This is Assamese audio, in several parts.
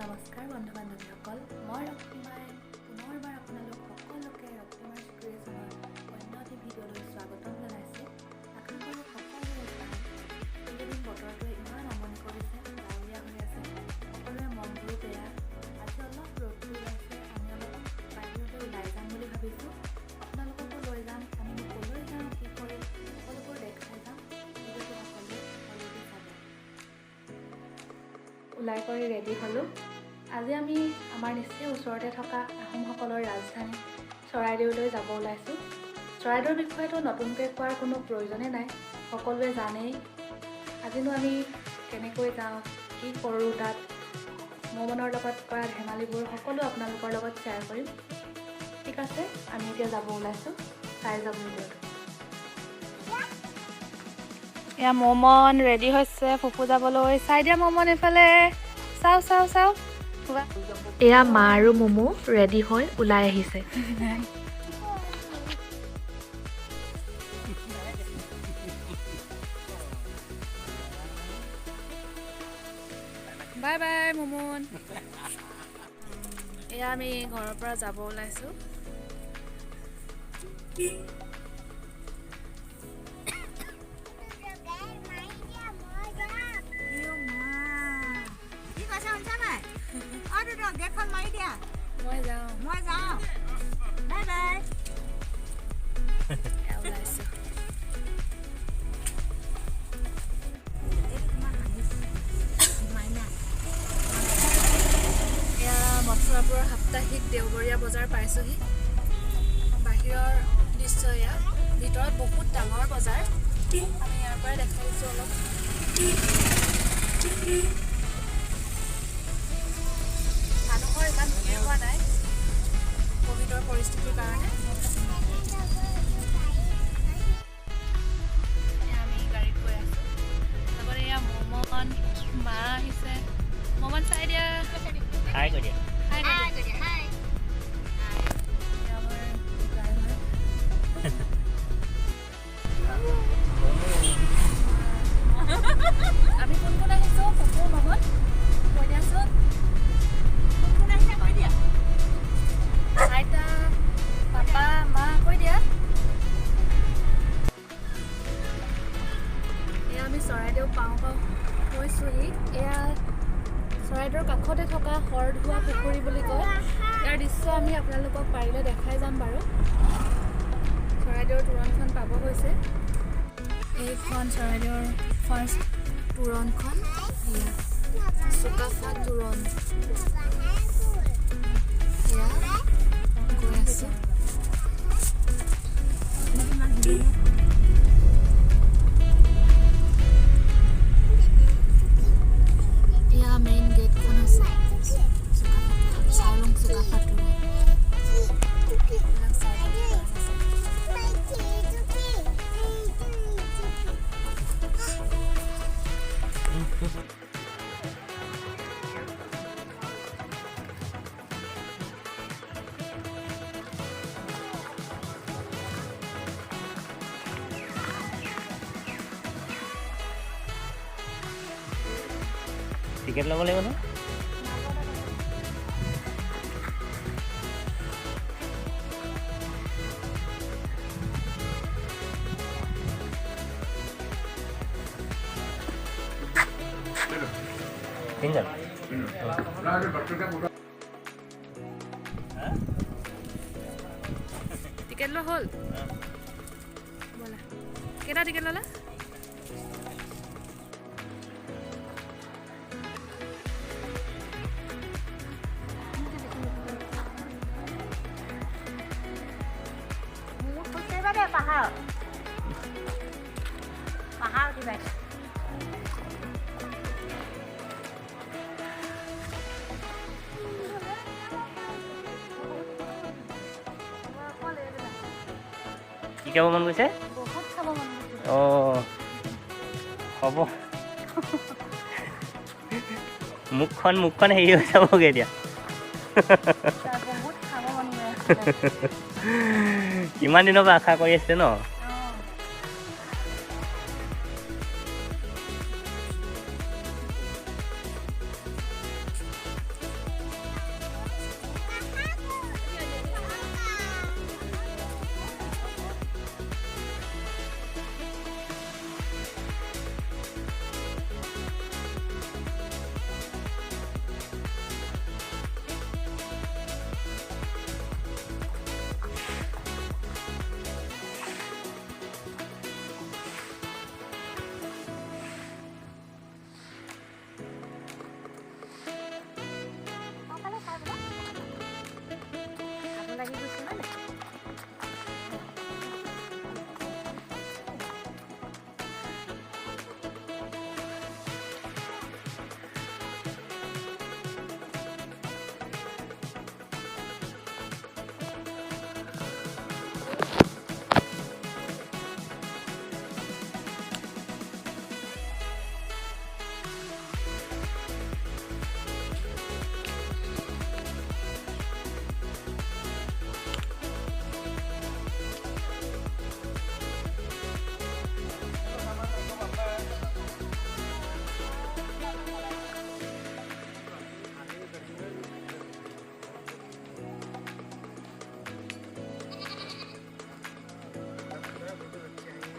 নমস্কাৰ বন্ধু বান্ধৱীসকল, মই ৰক্তিমাই পুনৰবাৰ আপোনালোক সকলোকে ৰক্তিমাৰ ক্ৰিয়েশ্যনৰ অন্য এটি ভিডিঅ'লৈ স্বাগতম জনাইছোঁ। আশা কৰোঁ সকলোৰে ভাল। এইকেইদিন বতৰটোৱে ইমান আমনি কৰিছে, ডাৱৰীয়া হৈ আছে, সকলোৰে মনবোৰো বেয়া। আজি অলপ ৰ'দটো ওলাইছে, আমি অলপ বাহিৰলৈ ওলাই যাম বুলি ভাবিছোঁ। আপোনালোককো লৈ যাম। আমি ক'লৈ যাওঁ, কি কৰিম, সকলোবোৰ দেখাই যাম। ভিডিঅ'টো সকলোৱে সকলোকে চাব। ওলাই কৰি ৰেডি হ'লোঁ। আজি আমি আমাৰ নিচেই ওচৰতে থকা আহোমসকলৰ ৰাজধানী চৰাইদেউলৈ যাব ওলাইছোঁ। চৰাইদেউৰ বিষয়েতো নতুনকৈ কোৱাৰ কোনো প্ৰয়োজনেই নাই, সকলোৱে জানেই। আজিনো আমি কেনেকৈ যাওঁ, কি কৰোঁ, তাত মমনৰ লগত কৰা ধেমালিবোৰ সকলো আপোনালোকৰ লগত শ্বেয়াৰ কৰিম। ঠিক আছে, আমি এতিয়া যাব ওলাইছোঁ, চাই যাব ভিডিঅ'টো। এয়া মমন ৰেডি হৈছে ফুফু যাবলৈ। চাই দিয়া মমন, এইফালে চাওঁ চাওঁ চাওঁ। এয়া মা আৰু মমো ৰেডি হৈ ওলাই আহিছে। Bye bye মমন। এয়া আমি ঘৰৰ পৰা যাব ওলাইছোঁ। কি কৈছে শুনিছা নাই? অ দুদু, গেটখন মাৰি দিয়া। মই যাওঁ। মই যাওঁ, বাই বাই। এয়া ওলাইছোঁ। এইটো তোমাৰ মাইনা। এয়া মথুৰাপুৰৰ সাপ্তাহিক দেওবৰীয়া বজাৰ পাইছোঁহি। বাহিৰৰ দৃশ্য এয়া, ভিতৰত বহুত ডাঙৰ বজাৰ। আমি ইয়াৰ পৰাই দেখাই দিছোঁ অলপ। মানুহৰ ইমান ভিৰ হোৱা নাই ক'ভিডৰ পৰিস্থিতিৰ কাৰণে। এয়া আমি গাড়ীত গৈ আছোঁ, লগতে এয়া মমন, মা আহিছে। মমন, চাই দিয়া। হাই কৈ দিয়া। হাই কৈ দিয়া। হাই কৈ দিয়া, হাই। এয়া আমাৰ ড্ৰাইভাৰ। আমি কোন কোন আহিছোঁ ফুফু, মমন, কৈ দিয়াচোন। কোন কোন আহিছে কৈ দিয়া। আইতা, পাপা, মা, কৈ দিয়া। এয়া আমি চৰাইদেউ পাওঁ পাওঁ হৈছোহি। এয়া চৰাইদেউৰ কাষতে থকা সৰধোৱা পুখুৰী বুলি কয়। ইয়াৰ দৃশ্য আমি আপোনালোকক পাৰিলে দেখাই যাম বাৰু। চৰাইদেউৰ তোৰণখন পাব হৈছে। এইখন চৰাইদেউৰ ফাৰ্ষ্ট তোৰণখন, এয়া চুকাফা তোৰণ। এয়া গৈ আছোঁ। এয়া মেইন গেটখন আছে চুকাফা, চাওলুং চুকাফা তোৰণ। এইবিলাক চাইডত দোকান আছে। টিকেট ল'ব লাগিব ন? তিনিজন। টিকেট লোৱা হ'ল? ব'লা। কেইটা টিকেট ল'লা? মোক খোজকাঢ়িবা দে পাহাৰত, পাহাৰ উঠিবা। কি খাব মন গৈছে? বহুত খাব মন গৈছে। অঁ, হ'ব। মুখখন হেৰি হৈ যাবগৈ এতিয়া। বহুত খাব মন গৈ আছে। কিমান দিনৰ পৰা আশা কৰি আছে ন? অঁ।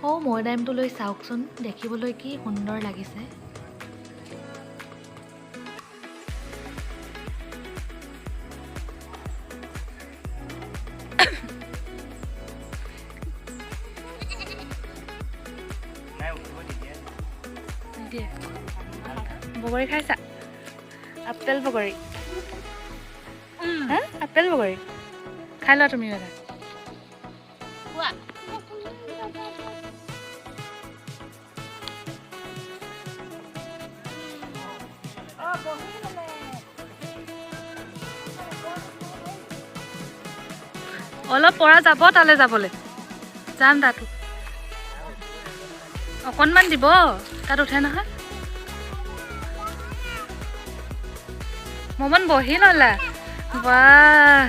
সৌ মৈদামটোলৈ চাওকচোন, দেখিবলৈ কি সুন্দৰ লাগিছে। নিদিয়ে। বগৰী খাইছা? আপেল বগৰী, হা, আপেল বগৰী খাই লোৱা তুমি এটা। অলপ পৰা যাব তালৈ যাবলৈ, যাম তাতো অকণমান দিব, তাত উঠে নহয়। মমন বহি ললা, বাহ।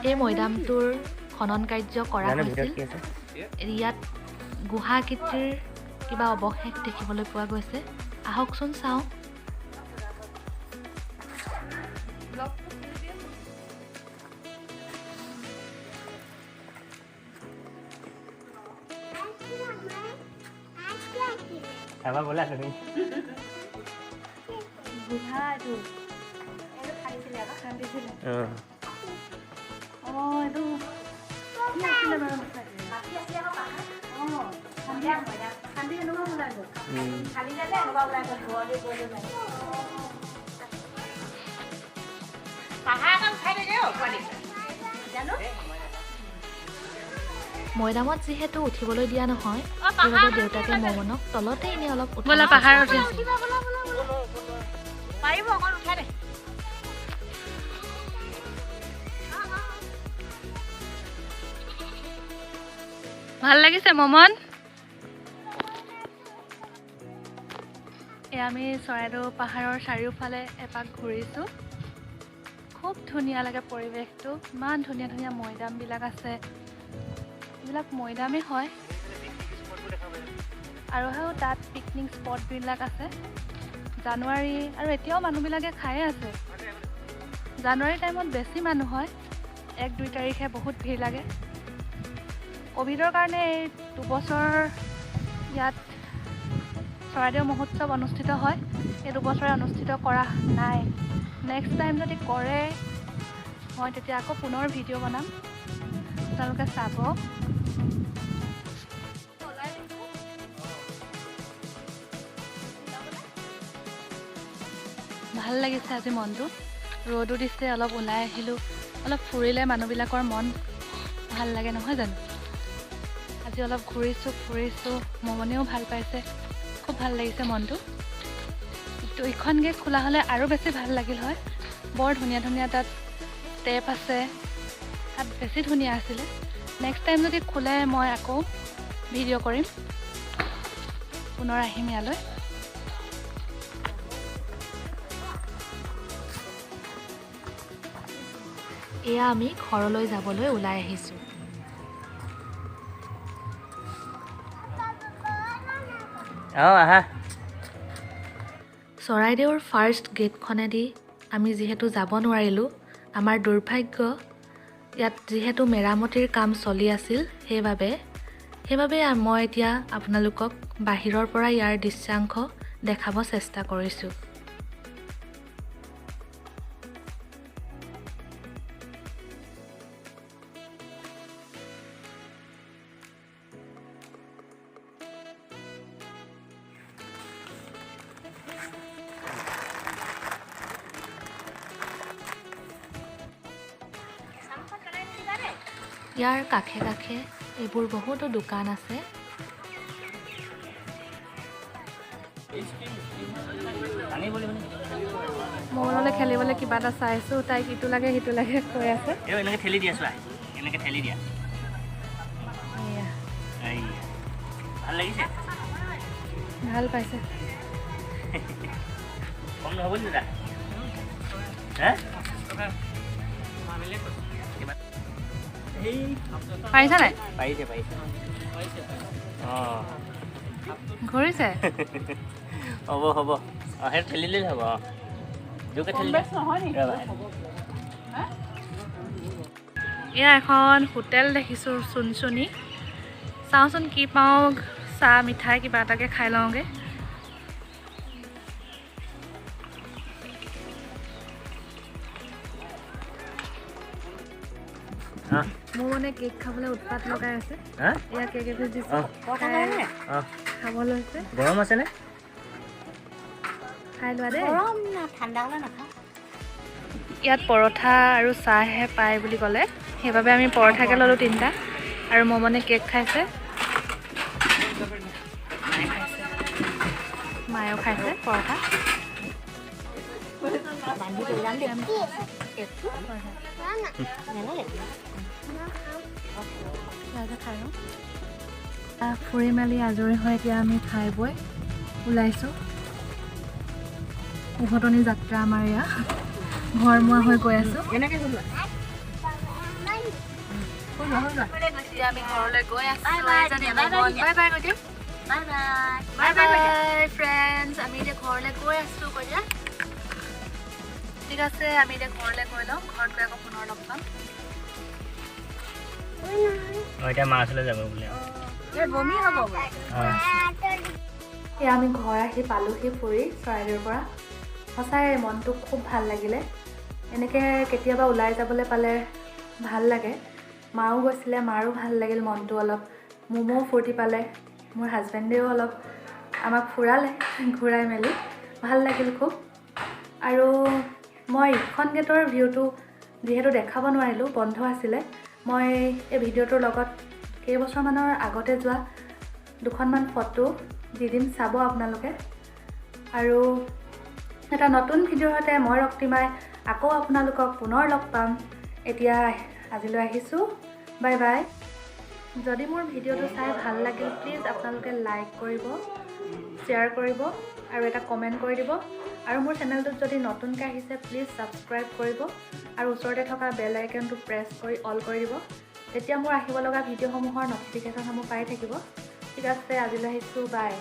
এই মৈদামটোৰ খনন কাৰ্য কৰা হৈছিল। ইয়াত গুহাকৃতিৰ কিবা অৱশেষ দেখিবলৈ পোৱা গৈছে। আহকচোন চাওঁ। গুহা এইটো খান্দিছিলে। অঁ, এইটো কি আছিলে বাৰু? অঁ, খান্দি এনেকুৱা ওলাই গ'ল। মৈদামত যিহেতু উঠিবলৈ দিয়া নহয়, সেইবাবে দেউতাকে মমনক তলতে এনেই অলপ ব'লা পাহাৰত উঠি। ভাল লাগিছে মমন? এয়া আমি চৰাইদেউ পাহাৰৰ চাৰিওফালে এপাক ঘূৰিছোঁ। খুব ধুনীয়া লাগে পৰিৱেশটো, ইমান ধুনীয়া ধুনীয়া মৈদামবিলাক আছে। এইবিলাক মৈদামেই হয়। আৰু সেই তাত পিকনিক স্পটবিলাক আছে। জানুৱাৰী আৰু এতিয়াও মানুহবিলাকে খায়ে আছে। জানুৱাৰী টাইমত বেছি মানুহ হয়, 1-2 তাৰিখে বহুত ভিৰ লাগে। ক'ভিডৰ কাৰণে এই 2 বছৰ ইয়াত চৰাইদেউ মহোৎসৱ অনুষ্ঠিত হয়, এই 2 বছৰে অনুষ্ঠিত কৰা নাই। নেক্সট টাইম যদি কৰে, মই তেতিয়া আকৌ পুনৰ ভিডিঅ' বনাম, আপোনালোকে চাব। ভাল লাগিছে আজি মনটো, ৰ'দো দিছে, অলপ ওলাই আহিলোঁ। অলপ ফুৰিলে মানুহবিলাকৰ মন ভাল লাগে, নহয় জানো? আজি অলপ ঘূৰিছোঁ ফুৰিছোঁ, মমনেও ভাল পাইছে, খুব ভাল লাগিছে মনটো। তো ইখন গেট খোলা হ'লে আৰু বেছি ভাল লাগিল হয়। বৰ ধুনীয়া ধুনীয়া তাত ষ্টেপ আছে, তাত বেছি ধুনীয়া আছিলে। নেক্সট টাইম যদি খোলে মই আকৌ ভিডিঅ' কৰিম, পুনৰ আহিম ইয়ালৈ। এয়া আমি ঘৰলৈ যাবলৈ ওলাই আহিছোঁ। অঁ, আহা। চৰাইদেউৰ ফাৰ্ষ্ট গেটখনেদি আমি যিহেতু যাব নোৱাৰিলোঁ, আমাৰ দুৰ্ভাগ্য, ইয়াত যিহেতু মেৰামতিৰ কাম চলি আছিল, সেইবাবে মই এতিয়া আপোনালোকক বাহিৰৰ পৰা ইয়াৰ দৃশ্যাংশ দেখাব চেষ্টা কৰিছোঁ। ইয়াৰ কাষে কাষে এইবোৰ বহুতো দোকান আছে। মমনলৈ খেলিবলৈ কিবা এটা চাইছোঁ, তাইক ইটো লাগে সিটো লাগে কৈ আছে। এনেকৈ ঠেলি দিয়া চোৱা, এনেকৈ ঠেলি দিয়া। ভাল লাগিছে? ভাল পাইছে। কম নহ'ব নি দাদা? হা? পাৰিছা নাই? পাৰিছে পাৰিছে। অঁ, ঘূৰিছে। হ'ব হ'ব। অঁ, সেইটো ঠেলি দিলে হ'ব। অঁ, জোৰকৈ ঠেলি ৰ'বা। এয়া এখন হোটেল দেখিছোঁ, চুনচুনি। চাওঁচোন কি পাওঁ, চাহ মিঠাই কিবা এটাকে খাই লওঁগৈ। মোৰ মানে কেক খাবলৈ উৎপাত লগাই আছে। এয়া কেক এপিচ দিছে, খাব লৈছে। গৰম আছেনে? খাই লোৱা দেই। গৰম না ঠাণ্ডা হ'লে নাখাওঁ। ইয়াত পৰঠা আৰু চাহহে পায় বুলি ক'লে, সেইবাবে আমি পৰঠাকে ল'লোঁ 3টা। আৰু মমনে কেক খাইছে, মায়েও খাইছে পৰঠা। ফুৰি মেলি আজৰি হৈ এতিয়া আমি খাই বৈ ওলাইছোঁ। উভতনি যাত্ৰা আমাৰ এয়া, ঘৰমুৱা হৈ গৈ আছোঁ। আমি ঘৰলৈ গৈ আছোঁ। বাই বাই কৈ দিয়া। বাই বাই ফ্ৰেণ্ডছ, আমি এতিয়া ঘৰলৈ গৈ আছোঁ কৈ দিয়া। ঠিক আছে, আমি এতিয়া ঘৰলৈ গৈ লওঁ, ঘৰত গৈ আকৌ পুনৰ লগ পাম। এতিয়া মা ওচৰলৈ যাব বোলে। এয়া আমি ঘৰ আহি পালোহি ফুৰি চৰাইদেউৰ পৰা। সঁচাই মনটো খুব ভাল লাগিলে। এনেকৈ কেতিয়াবা ওলাই যাবলৈ পালে ভাল লাগে। মাও গৈছিলে, মাৰো ভাল লাগিল মনটো অলপ। মোমো ফূৰ্তি পালে, মোৰ হাজবেণ্ডেও অলপ আমাক ফুৰালে, ঘূৰাই মেলি ভাল লাগিল খুব। আৰু মই ইখন গেটৰ ভিউটো যিহেতু দেখাব নোৱাৰিলোঁ, বন্ধ আছিলে। মই এই ভিডিঅ'টোৰ লগত কেইবছৰমানৰ আগতে যোৱা দুখনমান ফটো দি দিম, চাব আপোনালোকে। আৰু এটা নতুন ভিডিঅ'ৰ সৈতে মই ৰক্তিমাই আকৌ আপোনালোকক পুনৰ লগ পাম। এতিয়া আজিলৈ আহিছোঁ, বাই বাই। যদি মোৰ ভিডিঅ'টো চাই ভাল লাগিল, প্লিজ আপোনালোকে লাইক কৰিব, শ্বেয়াৰ কৰিব আৰু এটা কমেণ্ট কৰি দিব। আৰু মোৰ চেনেলটোত যদি নতুনকৈ আহিছে, প্লিজ ছাবস্ক্ৰাইব কৰিব আৰু ওচৰতে থকা বেল আইকনটো প্ৰেছ কৰি অল কৰি দিব। তেতিয়া মোৰ আহিব লগা ভিডিঅ'সমূহৰ ন'টিফিকেশ্যনসমূহ পাই থাকিব। ঠিক আছে, আজিলৈ আহিছোঁ, বাই।